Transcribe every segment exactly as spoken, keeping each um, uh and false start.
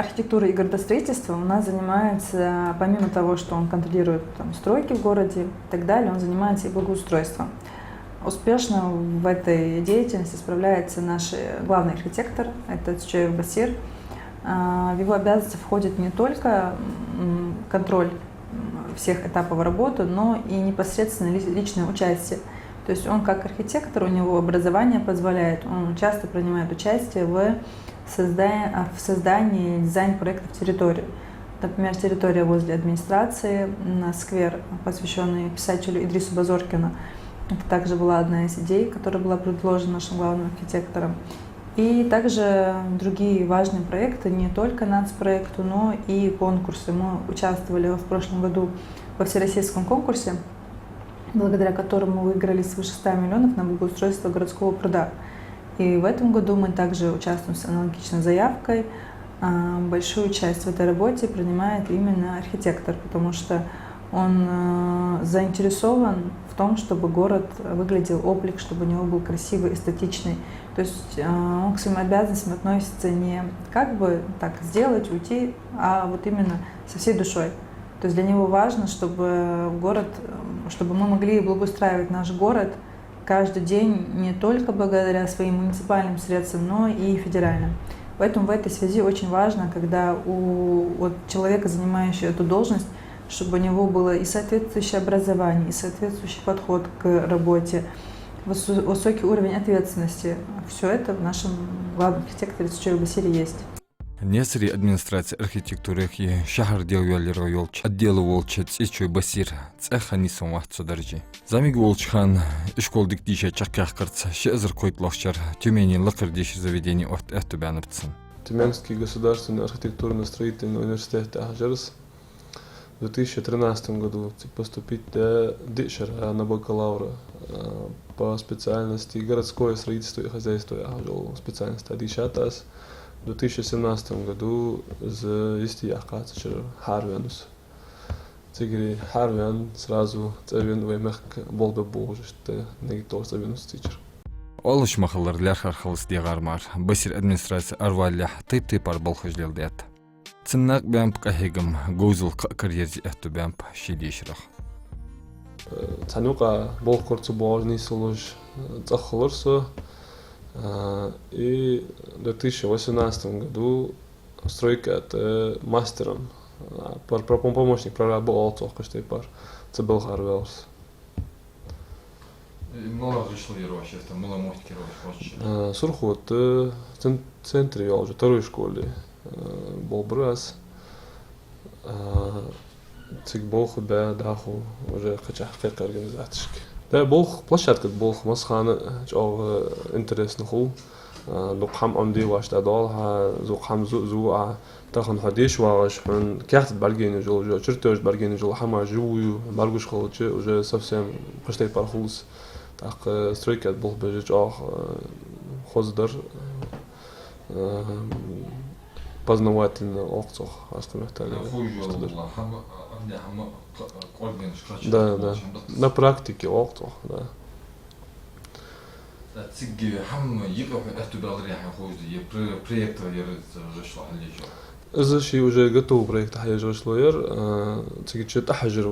Архитектура и градостроительство у нас занимается, помимо того, что он контролирует там стройки в городе и так далее, он занимается и благоустройством. Успешно в этой деятельности справляется наш главный архитектор, это Цечоев Басир. А, в его обязанности входит не только, м, контроль, м, всех этапов работы, но и непосредственно ли-, личное участие. То есть он как архитектор, у него образование позволяет, он часто принимает участие в созда-, а, в создании дизайн-проектов территории. Например, территория возле администрации, м, сквер, посвящённый писателю Идрису Базоркину. Это также была одна из идей, которая была предложена нашим главным архитектором. И также другие важные проекты, не только нацпроекты, но и конкурсы. Мы участвовали в прошлом году во всероссийском конкурсе, благодаря которому мы выиграли свыше ста миллионов на благоустройство городского пруда. И в этом году мы также участвуем с аналогичной заявкой. А, большую часть в этой работе принимает именно архитектор, потому что он, э, заинтересован в том, чтобы город выглядел, облик, чтобы у него был красивый, эстетичный. То есть, э, он к своим обязанностям относится не как бы так сделать, уйти, а вот именно со всей душой. То есть для него важно, чтобы город, э, чтобы мы могли благоустраивать наш город каждый день не только благодаря своим муниципальным средствам, но и федеральным. Поэтому в этой связи очень важно, когда у вот человека, занимающего эту должность, чтобы у него было и соответствующее образование, и соответствующий подход к работе, высо-, высокий уровень ответственности. Всё это в нашем главном архитекторе Цечоеве Басире есть. Наьсаре администраце архитектурахи шахьар делвеллера йолча отдела волча Цечоев Басира цӀи хиннай санна вац цу дарже. ЗӀамига волча хана ишкол дика дийша чакхъяккхарца ши эзар кхойтталагӀча шера Тюмене лакхара дешара заведени отта аьттув баьннаб цунна. Тюменский государственный архитектурно-строительный университет тӀа хьажарца. В две тысячи тринадцатом году цига поступить даь диъ шера на бакалавра, э, по специальности городское строительство и хозяйство яхаш йола специальность тӀа дийшад аз. В две тысячи семнадцатом году из йисте яьккха цу шера хьаараваьннав со. Цигара хьаараваьнна сразу цӀавена вай мехка болх бергболаш, иштта нигат долаш цӀавенав со цигара. Оалаш ма хиллара, лаьрхӀар хилац дегӀара мара, Басира администраце аравалалехь тайп-тайпара балхаш леладаьд. Цун накъабаьннаб къахьегам, говзал кхы а караерзае аьттув баьннаб ший дешарах. Цхьан юкъа болх кора ца боагӀаш нийсалуш, цӀагӀа хилар со. И в две тысячи восемнадцатом году стройка тӀа мастером, пар-, пар-, помощник прораба оал цох кхыча тайпара, цу балха араваьлар со. Э, мала гӀишло яр вай, шефта, мала моттиг яр вай хозача? Э, Сурхо тӀа, цен-, центре йолча второй школе, э, болх бир аз. Э, цига болх баь, дӀахо уже кхычахьа кхы организацешка. Да, болх, площадка тӀа болх массахана чӀоагӀа интересно хул. А, дукха хӀама Ӏомаде вӀаштӀа доал хьа, дукха хӀама зу-, зувш а. Тахан хьо деша вагӀаш, хьона каьхата тӀа бӀаргагуш йола, чертёж бӀаргагуш йола хӀама живу я, бӀаргагуш хилча, уже совсем кхыча тайпара хул из. ТӀаккха стройка тӀа болх беш чӀоагӀа, э, хоза дар, э, познавательно оал цох, аз кхы меттел. Хоза йола хӀама, а, хӀама, хӀама, кхы, кхы организацешка. Да, да. На практике оал цох, да. Цига хӀама юкъе хьона аьттув баьлар яхаш ховш да, е про-, проект яр из гӀишло хьалъеш йола? Из ший уже готовый проект хьаеш гӀишло яр, а, цига чу тӀахьажар,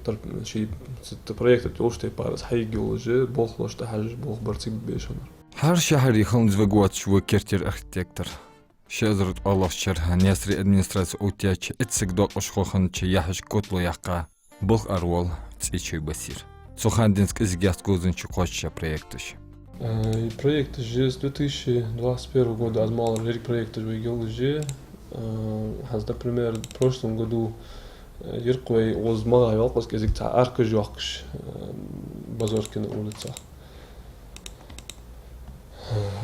тар-, ший ц-, т-, проект йолча тайпара из хьайига йолаш, болхлош тӀахьажаш, болх бар цига беш хиннар. ХӀара шахьаре хинна ваьгӀа воацаш ва керттера архитектор. Ши эзар ткъоалагӀча шера Наьсаре администраце оттаяьча, итт саг доакъашхо хиннача яхьашка котало яьккха болх ара воал Цечоев Басир. Цу хана денз кӀезига яц говзанчо кхоачашъяь проекташ. Э, и проекташ из две тысячи двадцать первого года, аз ма аллара, еррига проекташ вайга йолаш я. Э, хӀанз, например, в прошлом году, э, яр-кх вай укхаза магӀа йоал-кх из кӀезига цхьа аркаш йоахкаш, э, Базоркина улицах.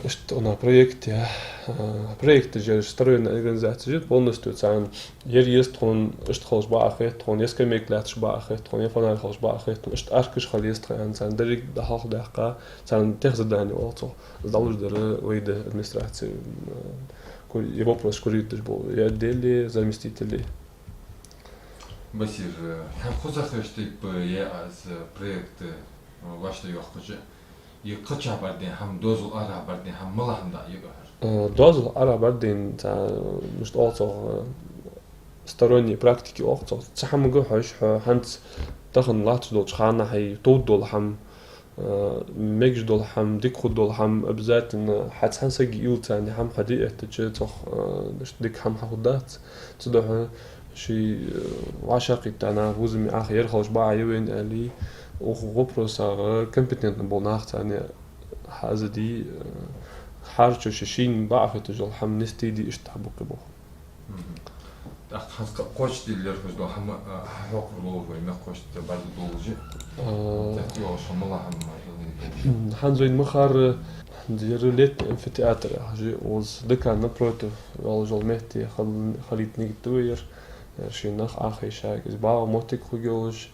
Иштта она проект я, а, проекташ ераш стройная организация я, полностью царна ер еза тхона, иштта хилча бакъахьа хет тхона, е скамейка лаьтташ бакъахьа хет тхона, е фонарь хилча бакъахьа хет тхона, иштта аркаш хила еза тха аьнна, царна деррига дӀахьалхадаккха, царна техзадание оал цох. Из дӀалуш дар вай да, администраци, м, ку-, е вопрос курируйташ бола е отделе, заместителе. Басир, хьона хоза хеташ тайпа я из проект, э, вӀаштӀехьайоаккхаш, е кхычахьа бӀаргадайна хӀама, дозал арахьа бӀаргадайна хӀама, мала хӀама да юкъе хьа? Э, доазол арабардин, цхьа, мишта оал цох, э, сторонние практики оал цох. Цу хӀамага хьожаш хьо хӀанз тахан латташ долча хана хьай товш дола хӀама, э, мегаш дола хӀама, дика хургдола хӀама, обязательно хьа цхьан сага уйла царна хӀама хьадиэттача цох, э, иштта дика хӀама хьахургдац. Цудухьа ший, э, вӀашагӀкхийтта нах, вузами Ӏаха ер хилча бакъахьа я вайна аьле, укх вопросагӀа компетентни бола нах царна хьаза дий, э, хьарчо ший шийна бакъахьа хеташ йола хӀама нисдий, иштта хьабаккхий болх. Мгм. ТӀаккха хӀанз кхоачашде лерхӀаш дола хӀама, а, хьа хьокхар ловш вай мехкахошта бӀаргадолалуш. А. Тахти оаш хӀама ла хӀама ма хилий. М, хӀанз вайна ма харра, хӀанз ер летний амфитеатр яхаш я, укхаза декан напротив йолаш йола метте хал-, хилийта нигат да вай ер. Ер ший нах Ӏохайша, из багӀа моттиг хургйолаш,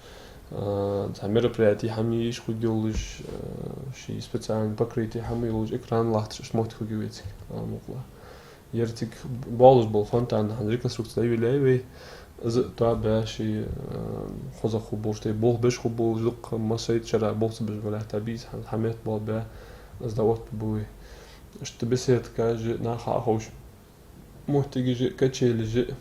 а, цхьа мероприяти хӀама е йиш хургйолаш, а, ший специальни покрытие хӀама йолаш, экран латташ, иштта моттиг хургья вайцига, а, мукъалахь. Ер цига болаш бола фонтан хӀанз реконструкци дӀайолаяьй вай. Из а тоабаь ший, а, хоза хургболаш, тӀа болх беш хургболаш, дукха массайтта шера болх ца беш валахь, тӀабийца хӀанз хьаметта болх баь, из дӀаоттабу вай. Иштта беседкаш а, наха ховш моттигаш а, качелеш а.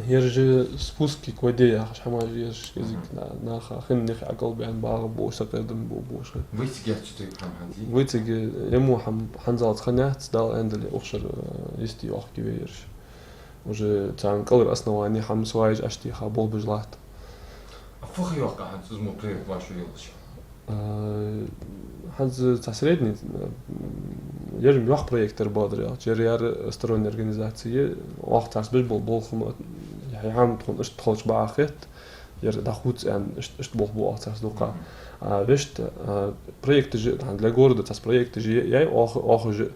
Ер же спуски к воде яхаш хӀамаш ераш кӀезига, мгм, на-, наха хинна нихи Ӏокхалбаьнна багӀа болаш, сакъердам бу болаш. Вайцига яц цу тайпа хӀама хӀанз? Вайцига, э, мо хӀама хӀанзалца хиннаяц, Дала аьннадале, укх шера, э, йисте йоахаргья вай ераш. Уже царна кӀалхара основани хӀама сваеш Ӏоштеха болх беш латт. А фу ха йоаккх хӀанз из мо проект ваша йолаш? Э, хӀанз цхьа средний, э, ер йоккха проект яр, бакъдар аьлча, ер яр сторонняя организаци, оаха царца беш бола болх ма, хӀама тхона иштта хилча бакъахьа хет, ер дӀахоз аьнна, иштта, иштта болх бу оаха царца дукха. Мгм. А вешта, э, проекташ а, хӀанз для города цхьа проекташ а яьй оаха, оаха уж а.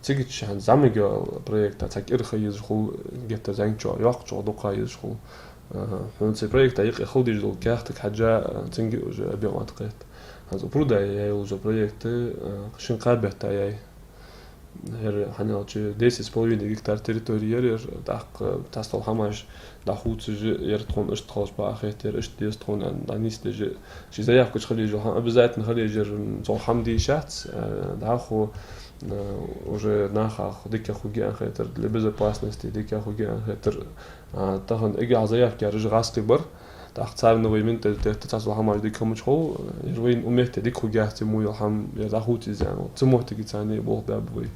Цига чу хӀанз зӀамига проект, цхьа кӀира ха езаш хул, геттара зӀамига чу, йоккха чу дукха езаш хул. Аха, хьона цу проекта юкъе хила дезаш дола каьхатага хьежжа, а, цунга уже объем тӀакхет. ХӀанз у пруда яь йола уже проект, а, шин кхаь бетта яьй. Ер хӀана аьлча десять с половиной гектар территори яр ер, тӀаккха цхьаццадола хӀамаш дӀахоз уж а, ер тхона иштта хилча бакъахьа хет, ер иштта деза тхона аьнна, дӀанийсдеш а. Ший заявка чу хила езаш йола хӀама обязательно хила езаш яр, м, цхьа хӀама де йиш яц, а, дӀахо, а, уже нахах дика хургья аьнна хетар, для безопасности дика хургья аьнна хетар, а, тахан эггара заявка яьраш гӀазкхий бар. ТӀаккха царна вай менталитетаца цхьаццадола хӀамаш дика хӀамаш хул, ер вайна у метте дика хургьяц мо йола хӀама, ер дӀахоз из аьнна. Цу моттиге царна болх баьб вай.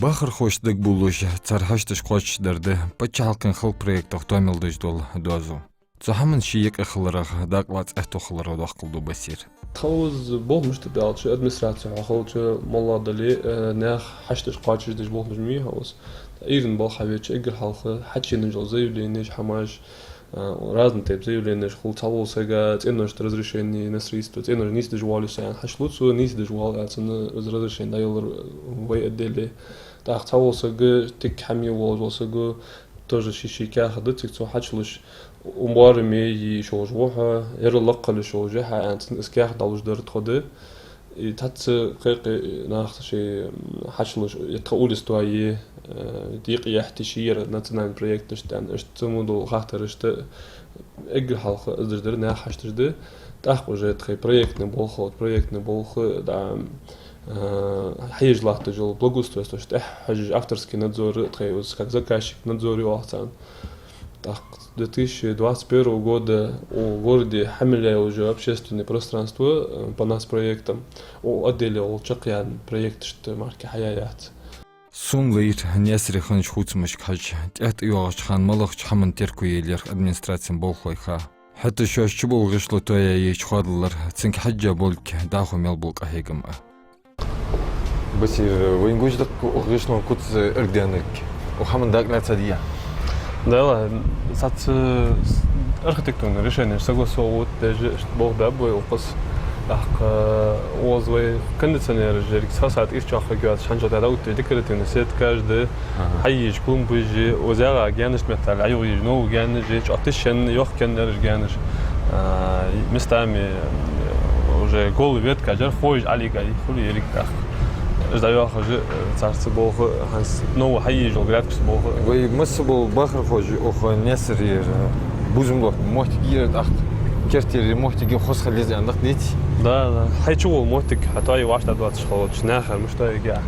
Бахархошта дагабувлаш, цар хьашташ кхоачашдар да паччахьалкхен халкъа проектах тоам луш дола доазув. Цу хӀаман ший юкъе хиларах дакъа лаца аьттув хиларо доаккхал ду Басира. Тха укхаза болх мишта ба аьлча, администраци хьахилча, моллагӀа дале, э, наьха хьашташ кхоачашдеш болх беш ма вий хьо укхаза. Ӏуйрийна балха хьавеча, эггара хьалха хьачуенаш йола заявленеш, хӀамаш, э, разный тайпа заявленеш хул, цхьавола сага цӀеношта разрешение на строительство, цӀенош нийсдеш воалл со аьнна хьачулу цо, нийсдеш воалл аьнна цунна из разрешение дӀаялар вай отделе. ТӀаккха цхьавола сага, тика хӀама е волаш вола сага, тоже ший-ший каьхат да цига цо хьачулуш, укх боараме йиш йолаш ва хьо, ер лакхал йиш йолаш я хьа аьнна цунна из каьхат дӀалуш дар тхо да. И цхьацца кхы-кхы нах шоай хьачулуш, е тха улица тоае, э, декъа яхьте ший ер национальни проекташта аьнна, иштта цу мо дола хаттарашта эггара хьалха из деш дар наьха хьашташ да. ТӀаккха уже тхоай проектни болх, проектни болх, да, э, хьежа латташ йола благоустройствош тӀехьа хьежаш, авторский надзор, тхоай укхаза как заказчик надзор йоагӀа царна. ТӀаккха две тысячи двадцать первого года укх городе хьа мел яь уже общественное пространство, э, по нацпроектам, укх отделе гӀолла чакхъяьнна проекташта мара хьаяь яц. Сона лайра Наьсаре хиннача хувцамашка хьежача, тӀехьа тӀайоагӀача хана малагӀча хӀаман терко е лерхӀ администрацен болхлойха. ХӀаьта шоаш чу бола гӀишло тоаяь еча хоадалар, цунга хьежжа болга дӀахо мел бола къахьегам а. Басир, вайна гуш да-кх укх гӀишлон куц эргадаьннилга. Укх хӀаман дакъа лаьцад е? Да, ла, цхьацца архитектурни решенеш согласовывать деш, иштта болх баьб вай укхаза. ТӀаккха укхаза вай кондиционераш еррига цхьа сахьат ийс чохь хургйоацаш, хӀанз чохь дӀаоттадеш, декоративни сеткаш да, аха, хьаеш клумбаш, укхаза гаьнаш меттел Ӏоюхаеш, новкъа гаьнаш, чӀоагӀа тишен, йоккха гаьнаш, а, местами, э, уже голые веткаш яр, ховш Ӏолийга хул еррига тӀаккха. Уж дӀайоахаш, э, царца болх, хӀанз новкъа хьаеш йола грядкашца болх. Вай масса бола бахархоша укх Наьсаре, э, бувзам лоаттабу моттиг яр тӀаккха, керттера моттиг хоза хила еза аьнна дакъа деций? Да, да. Хьай чу вола моттиг хьа тоае вӀаштӀехьадоацаш хилча, нахара мишта тоаергья?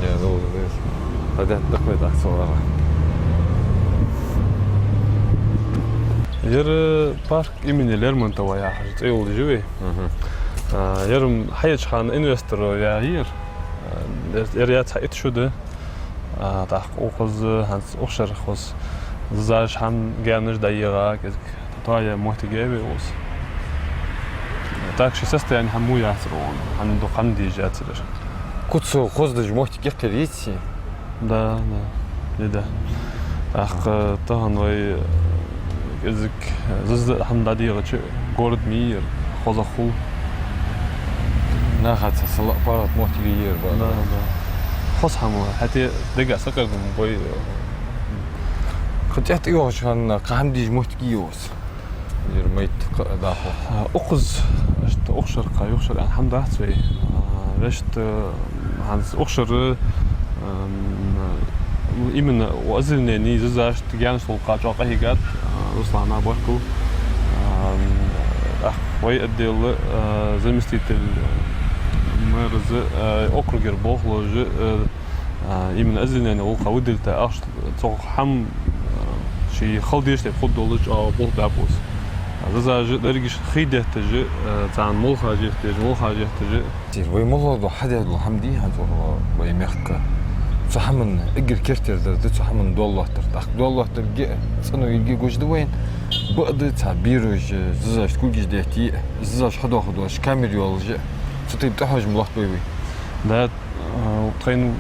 Я, да, да, да. Дехьа даккхий даккха ца вара. Ер парк имени Лермонтова яхаш цӀи йолаш я вай. Мгм. А, ер хьаеча хана инвестор яр ер. А, ер, ер яц хьа итт шу да. А, тӀаккха укхаза хӀанз укх шера хоза зизаш хӀама гаьнаш дӀайийгӀа, кӀезига тоае моттиг я вай укхаза. Так ший состояни хӀама яцар вон, хӀама дукха хӀама дезаш яцар ер. Куц хоза деш моттиг яккхар йиций? Да, да. Е да. ТӀаккха тахан вай, э, кӀезига зиза хӀама дӀадийгӀача город мийир, хоза хул. Нахаца сала паргӀата моттиг йир ба. Да, да. Хоза хӀама, хӀаьта дега сакъердам бой. Кхы тӀехьа тӀайоагӀача хана кхы хӀама дезаш моттиг йий укхаза? Ер майт кхы а дахо. А, укхаза, иштта укх шера кхы юха шера аьнна хӀама дац вай. А, вешта, хӀанз укх шера, ам, именно озеленени зизашта гаьнаш гӀулакха чӀоагӀа къахьийгад, а, Руслана баркал. Ам, тӀаккха вай отдела, а, заместитель, а, мэра из, а, округера болхлоша, а, А, именно озеленени гӀулакха выделить ахча цох хӀама, а, ший хала деш тайпа хургдолаш чӀоагӀа болх баьб укхаза. А, зизаш а, дерригаш хий детташ а, а, царна молхаш етташ, молхаш етташ а. Сир, вай моллагӀа хьадаьд хӀама дий хӀанз вай мехка? Цу хӀаман эггара керттера дар да цу хӀаман доал лоаттар. ТӀаккха доал лоаттар геа, цӀено йилги гуш да вайна. Бакъда цхьа бераш а, зизашта кулгаш детте а, зизаш хьадоахаргдолаш камера йолаш а. Цу тайпа тӀахьожам лоаттабой вай. Да, А, тхоай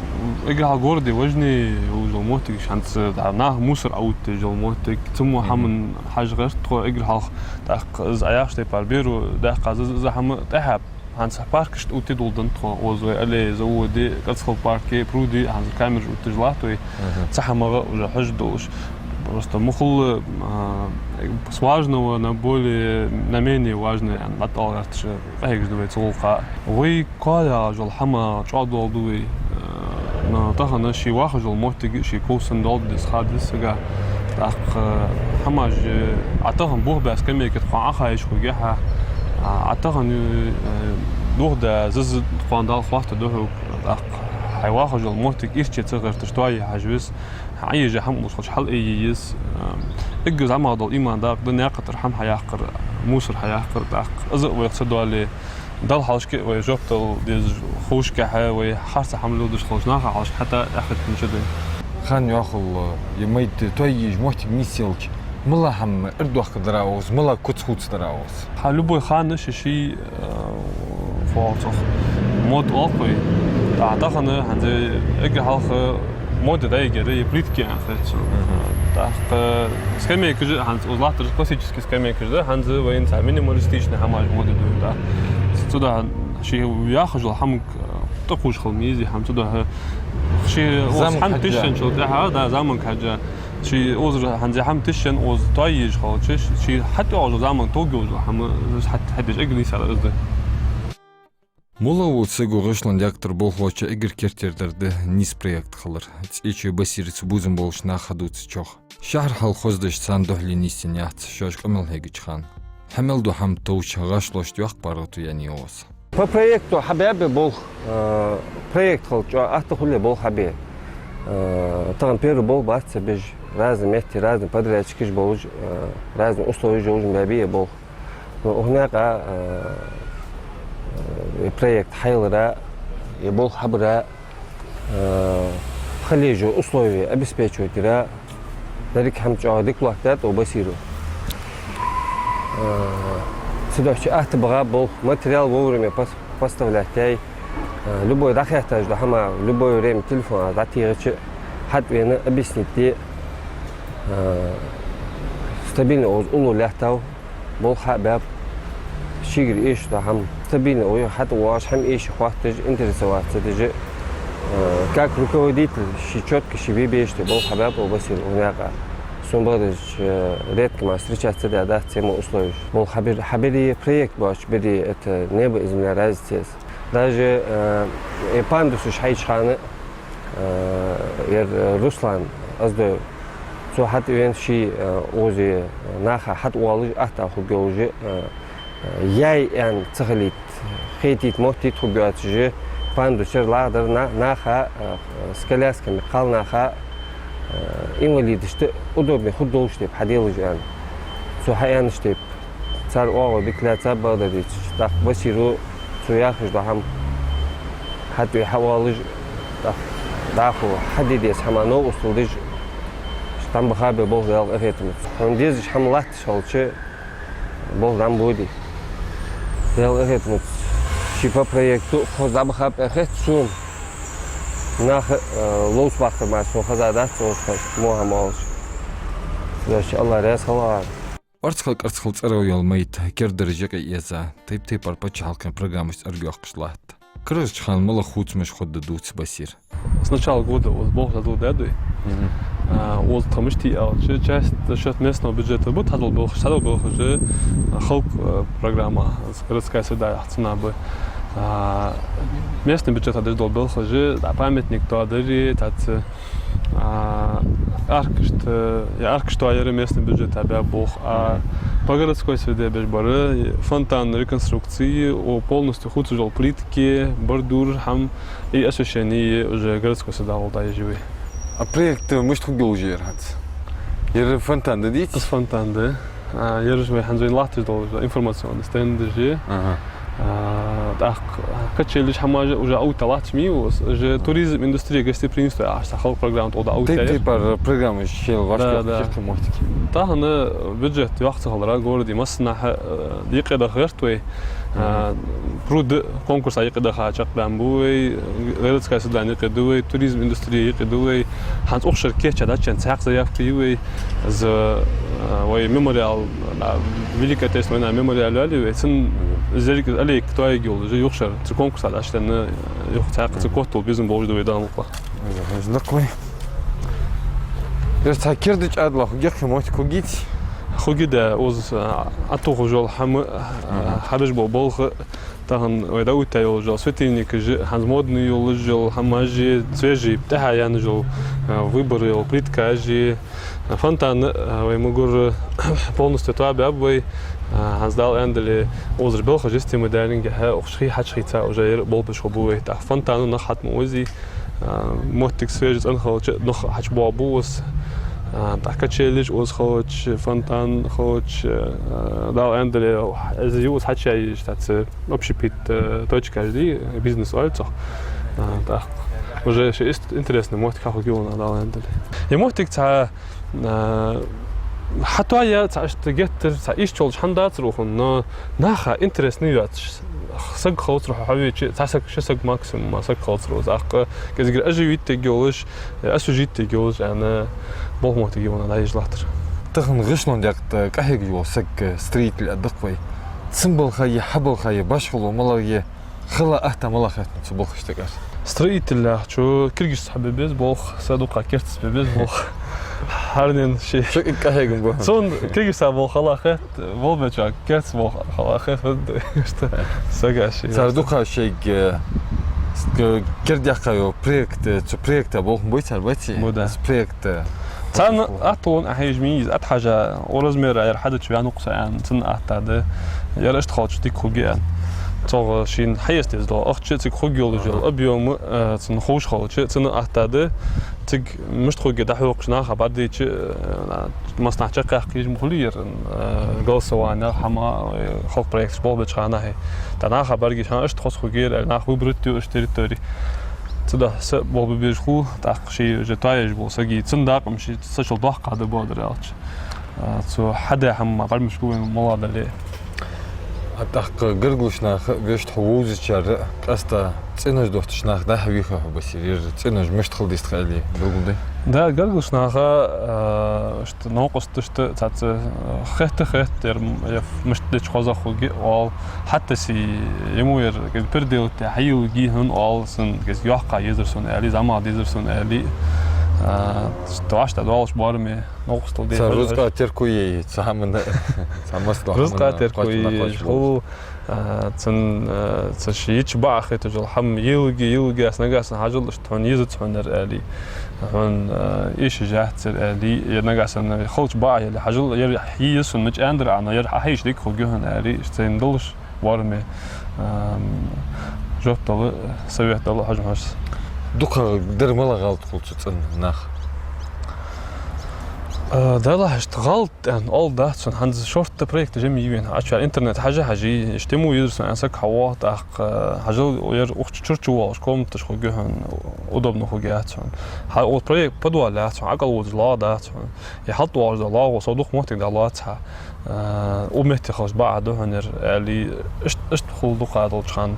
эггара хьалха городе важни йолаш йола моттиг, хӀанз, да, наха мусор Ӏоувтташ йола моттиг, цу мо хӀаман хьажа гӀерт тхо эггара хьалха, тӀаккха из Ӏа яхача тайпара беро даккха из, из хӀама тӀехьа, хӀанз паркашта увтти долаш да тхо, укхаза вай аллеи, заводи, кӀацхал парки, пруди, хӀанз камераш увтташ латт вай, цу хӀамагӀа уже хьожаргдолаш. Просто мухул, а, с важного на более, на менее важное, аьнна, латтал гӀерташ къахьегаш да вай цу гӀулакха. Вай коа яхаш йола хӀама чӀоагӀа дола да вай. Э, но тахан ший вахаш йола моттиг, ший ков санна дола да деза, ха деза сага. ТӀаккха хӀамаш, э, Ӏа тахан бух баь скамейка тхона Ӏохайша хургья хьа. А, Ӏа тахан, э, дух да зиза тхона Дала хоаттаргда хьога. ТӀаккха хьай вахаш йола моттиг ирча ца гӀерташ тоае хьажа веза. Хьа Ӏоежа хӀама луш хилча хьал айе еза. Эггара зӀамагӀа дола иман дакъа да наькъа тӀара хӀама хьаяккхар, мусор хьаяккхар, тӀаккха из а вайх ца доале, Далла хьалхашка вай жоп дала деза, ховшкахьа вай харца хӀама леладеш хилча, наха хьалхашка хьатӀа эххийтинча да. Хан йохал, е майда тоаеш моттиг нийсъелча, мала хӀама эрдохка дара укхаза, мала куц хувцадара укхаза. Хьа любой хана ши-ши, э, фу оал цох, мода оал-кх вай. ТӀаккха тахан хӀанз эггара хьалха мода дӀаергьяр е плитки аьнна хет сона. Мгм. ТӀаккха скамейкаш а хӀанз укхаза латтараш классический скамейкаш да, хӀанз вайна цхьа минималистичный хӀамаш мода да, да. Цудухьа ший яхаш йола хӀаманга, э, тӀакхувш хила ма езий хӀама, цудухьа ший укхаза хӀама тишшачул тӀехьа, да, заманга хьежжа. Ший укхаза хӀанз хӀама тишшача укхаза тоаеш хилча, ший хьатӀайоагӀаш йола заман товргйолаш йола хӀама, хьат-, хьадеш эггара нийса дар из да. Муллаев Сайгу-ГӀишлон директора болхлочун эггара керттера дар да нийса проект хилар. ЦӀечой Басираца бувзам болаш наха хьадувцачох, шахьар хьалха хоздеш царна духьале нийсъенна яц, шоаш къамаьл хьегача хана. Хьа мел дола хӀама товча гӀашлошта йоккха паргӀато яьннай укхаза. По проекту хьабаьб болх, э, проект хилча атта хуле болх хьабе. Э, тахан первый болх бац ца беш, разный метте, разный подрядчикаш болаш, э, разный условеш йолаш баьб е болх. Но укх наькъа, э, э, проект хьаялара, е болх хьабара, э, хила еза условия обеспечивать яра, деррига хӀама чӀоагӀа дика лоаттадаьд укх Басира. Э, цудухьа атта багӀа болх, материал вовремя пос-, поставлять яьй. Э, любой дӀахетташ дола хӀама, любое время телефон дӀатийгӀача, хьатӀавена объяснить де, э, стабильно укхаза уллув лаьттав. Болх хьа а баьб, шийгара эшаш дола хӀама стабильно укхаза хьатӀавоагӀаш, хӀама эший хоатташ, интересоваться деш, э, как руководитель, ший чётко ший бе безаш де болх хьабаьб укх Басира укх наькъа. Сона бакъдеш, э, редко мара встречаться даь дац цу мо условеш. Болх хьабир-, хьабир е проект боацаш бир е, это небо и земля разница я. Даже, э, э, пандусаш хьаеча хана, э, ер, э, Руслан Оздоев, цо хьатӀавена ший, э, укхаза наха хьатӀавоалаш, атта хургйолаш, э, э, яй аьнна ца хилийта, хетийта, моттийта хургйоацаш, Пандус яр лагӀдар на-, наха, э, с колясками кхалнаха, э, инвалидашта удобнее хургдолаш тайпа хьаделаш аьнна. Цо хьааьннача тайпа. Цар оагӀув дика лаьца бадар дийцача, тӀаккха Басира цо яхаш дола хӀама хьатӀаве хьаоалаш, тӀаккха дӀахо хьаде деза хӀама новкъостал деш, тӀам баха бе болх Даьла къахетамца. Хьона дезаш хӀама латташ хилча, болх дӀам боди. Даьла къахетамца ши по проекту хоза дӀабаха бе хет сона. Наха, э, ловца баккхар мара сона хеза дац, цунца хьаьша мо хӀама оалаш. Дальше АллахӀ раьза хилва. Орцахьа-кӀарцахьа цӀерагӀа йола майда кердадараш юкъе эца, тайп-тайпара паччахьалкхен программашца цӀерагӀа йоаккхаш латт. Карарча хана малагӀа хувцамаш хургда дувц Басира. С начала года оз болх дӀадоладаьд вай. А, оз тха мишта я аьлча, часть за счёт местного бюджета ба, цхьадола болхаш, цхьадола болхаш, а, халкъа, а, программа, городская среда яхача цӀена ба. А, местный бюджета деш дола болхаш, да, памятник тоадар, тац, а, аркашта, е аркаш тоаяр местный бюджета баь болх, а по городской среде беш бар, фонтан реконструкци, о, полностью хувцаш йола плитка, бордюр, хӀама, и освещение уже городской среда гӀолла дӀаеш я вай. А проект мишта хургйолаш я ер хӀанз? Ер фонтан да, дий? Из фонтан да. А, ераш вай хӀанз вайна латташ дола информационный стендаш я. Аха. А, тӀаккха качелеш, хӀамаш уже аутта латташ ма йий уж. Уже туризм, индустрия, гостеприимство яхаш цхьа халкъа программа тӀа да аутта. Тайп-тайпара программаш шел ваш. Да, да. Тахан бюджет йоккха ца хиларах городе массанахьа, э, юкъедаха гӀерт вай. А, пруд конкурса юкъедаха чакхбаьнна ба вай, городская среда юкъе да вай, туризм индустрия юкъе да вай. ХӀанз укх шера кийча даччан цхьаькха заявка я вай. За, а, вай мемориал, а, Великая Отечественная война мемориал йоалаю вай. Цун зерриг аллейка тоаергйолаш я юха шера. Цу конкурса дӀадаьнна, юха цхьаькха цу котал безам болаш да вай, Дала мукъалахь. Из хьажа лакхой. Ер цхьа керда чӀоагӀа хургья-кх, моттиг хургьяц? Хургья, да, оз, а, Ӏотохаш йола хӀама, а, хьабеш бола болх, тахан вай дӀаоттаяь йолаш йола светильникаш, хӀанз модни йолаш йола хӀамаш, свежий, тӀехьа яьнна йола, а, выбор йола плиткаш, фонтан, а, вай мугур полностью тоабаьб вай, а, хӀанз Дала аьннадале, озар балхаш йисте ма далингехьа, укх ший хьачухийца уже ер болх беш хургба вай. ТӀаккха фонтано нах хьатӀа ма озий, а, моттиг свежий цӀена хилча, нах хьачубоагӀаргба уж. А, тӀаккха качелеш оз хилча, фонтан хилча, а, Дала аьннадале, из юха хьачуяьй, иштта цхьа общепит, э, точкаш дий, бизнес оал цох. А, тӀаккха уже ши ист-, интересный моттиг хьахургья вайна, Дала аьннадале. Е моттиг цхьа, а, хьатоаяь, цхьа иштта геттара, цхьа иштта йолаш хӀама дацар укхун, но наха интересный йоацаш. Саг хилацар хьо хьавеча, цхьа саг, ши саг максимум, а, саг хилацар укхаза. ТӀаккха кӀезигагӀа оживить ергйолаш, э, освежить ергйолаш, аьнна, болх моттиг я вайна дӀаеш латтар. Тахан гӀишлон декъе къахьегаш вола саг, э, строитель а да-кх вай. Цун балха е, хьа балха е, башхало малагӀа я, хила атта малагӀа хет хьона цу балхашта тӀа? Строитель яхачо киргишца хьабе беза болх, са дукха керттера бе беза болх. ХӀаранена ший. Шо кӀезига къахьегам ба. Сона киргишца болх хала хет, волбеча керттера болх хала хет, вот, иштта сага ший. Цар дукха шоайга, э, с-, г-, кердаяккха йола проект, э, цу проекта болх ба цар, баций? Ба, да. Из проект, э, царна атта лун а хьежа ма йий из, атта хьажа, о, размера яр хьадича ваьннав-кх со аьнна, цунна атта да. Яр иштта хилча дика хургья аьнна. Цох шийна хьаэца деза дола ахча, цига хургйолаш йола объём, э, цунна ховш хилча, цунна атта да. Цига мишта хургья дӀахьокхаш наха бӀаргадайча, э, массанахьа чакхъяккха езаш ма хулий ер, э, голосованех, хӀама, э, халкъа проекташ болх беча хана хье. ТӀаккха наха бӀаргадайча, хӀа, иштта хоза хургья ер, аьнна, наха выбрать ю уж территори. Цудухьа са болх бе безаш хул, тӀаккха ший уже тоаеш бола сага, цун дакъа ма ший сачул доккха да, боадар аьлча. А, цо хьадаь хӀама бӀаргмаш бу вайна малагӀа дале. А тӀаккха гаргарча наха, вешта хьо вовзачар, къаьстта цӀенош дотташ нах дӀа-хьа вийхай хьо, Басир, ер цӀенош мишта хила деза тха аьле, белгалде? Да, гаргарча наха, а, иштта новкъосташта цхьацца, а, хетта, хетта, ер, ер мишта дича хоза хургья оал, хӀаьта се, е мо ер, кӀезига переделать яь хьайийлларгья хьона оал, сона кӀезига йоккха езар сона аьле, зӀамагӀа дезар сона аьле, а, тӀа вӀаштӀехьадоалаш боараме. Новкъостал де. Цар рузкъа теркам бе, цхьа хӀаман, цхьа масала хӀаман. Рузкъа теркам бе, кхоачам нах кхоачам хул, а, цун, а, цун ший йича бакъахьа хеташ йола хӀама, йийлларгья, йийлларгья, аз нагахьа санна хьажал, иштта хьона езац хьона ер аьле, хьона, а, эшаш яц ер аьле, е нагахьа санна хилча бакъахьа яле, хьажал, ер е еза сона, мича аьннадар Ӏа, но ер хьахьийша дика хургья хьона аьле, иштта цайна далаш боараме. Ам, Жоп дала, совет дала хьожа хьожа. Дукха дар мала гӀалат хул цу цӀен нах? Э, Дала хьашт гӀалат тӀен ол дац хьона, хӀанз шортта проект жами йивен. Ачар интернет хьажа хьажи, ишта мо юзер сан саг хьавоагӀа, тӀаккха хьажал ер ухча чурча воалаш комнаташ хургья хьона, удобно хургьяц хьона. Хьа, вот проект подвал яц хьона, акъал вуза лагӀа дац хьона. Я хьалт вожа да лагӀа, со дух моттиг да лоаца. Э, у метте хаш баӀа да хьона ер, али ишт, ишт хул дукха долча хана.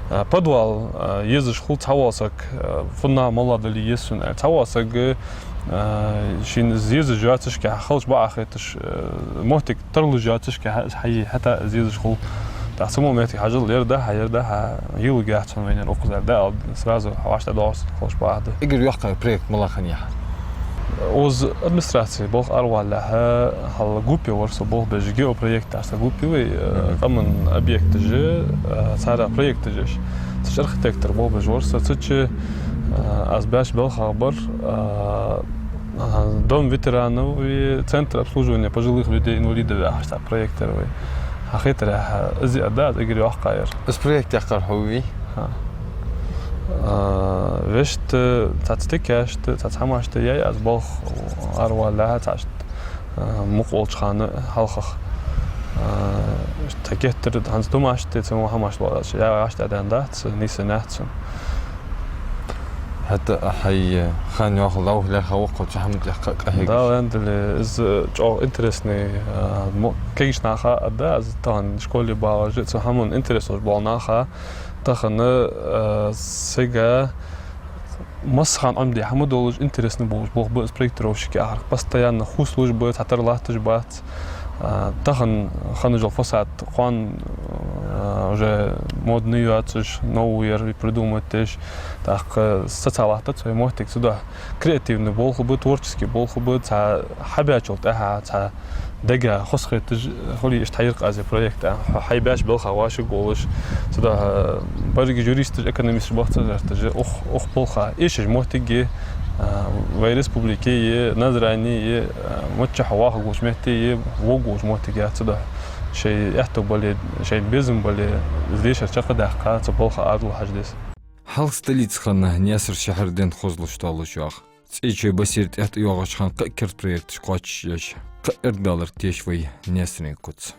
Э, подвал, э, езаш хул цхьавола саг, э, фунна мала дали езсун, э, цхьавола саг, э, шин езаш йоацашка халш баӀа хеташ, э, моттиг тарлуш йоацашка хьа-, хьайи хӀета езаш хул. ТӀаккха цу моменте хьажал ер да хьа, ер да хьа, йилуг яц хьона вайнер укхазар да, ал сразу хьаваш да доарс халш баӀа да. Эггара йоккхагӀа проект мала хиннай хьа? Уз администраци болх арваллахьа, хьал гуппе вар со болх беш, геопроект ар са гуппе вай, э, Мгм. къаман объекташ, э, цара проекташ еш. Цу чу архитектор болх беш вар со, цу чу, э, аз беш балха бар, э, э, Дом ветеранов и Центр обслуживания пожилых людей, инвалидов яхаш цхьа проект яр вай. Хьахетар яхьа, из а да, аз эггара йоккхагӀа яр. Из проект яккхар хьо вий? Ха. А, вешта, цаца текашта, цаца хӀамашта яй аз балха арваллахьа, цаца, а, мукъа волча хана хьалхагӀа. А, ца кеттар хӀанз тумашта, ца мо хӀамаш лоадац. Я гӀашта адан дац, нийса наьцун. ХӀаьта хьай хан йоахал лавх леха воккхача хӀама тӀехьа кхы къахьегаш. Да, вендале, из чӀоагӀа интересный, а, мо-, кегийча наха а да, аз тахан школе багӀаш, цу хӀаман интерес уж бола наха, тахан, а, сега массахана Ӏомаде хӀама долаш, интересный болаш болх ба из проектировщик яхар. Постоянно хувцалуш ба, цхьатарра латташ бац. А, тахан хана жол фасад кхоана, а, уже модный йоацаш, новый яр придумать деш. ТӀаккха саца латтац вай моттиг цудухьа. Креативный болх ба, творческий болх ба, цхьа хьабаьчул тӀехьа, цхьа дега хозахеташ, хулий ишта хьайир къазе проект, а, хьо хьай беш балха ваша голаш. Цудухьа, а, барги юристаш, экономисташ бахца гӀерташ, ух, ух болха. Эшаш моттиге, а, вай республике е, Назране е, а, маччахьа ваха гуш метте е, вогуш моттиге, цудухьа. Шей эхто бале, шей безам бале, из дешар чакхадаккха, цу балха арла хьаждес. Хьалха столица хана Наьсар шахьар денна хозлуш толлаш йоагӀа. ЦӀечой Басир тӀехьа йоагӀача хана кхы а керда проекташ кхоачашъеш, кхы а эрдалар теш вай Наьсарен куц.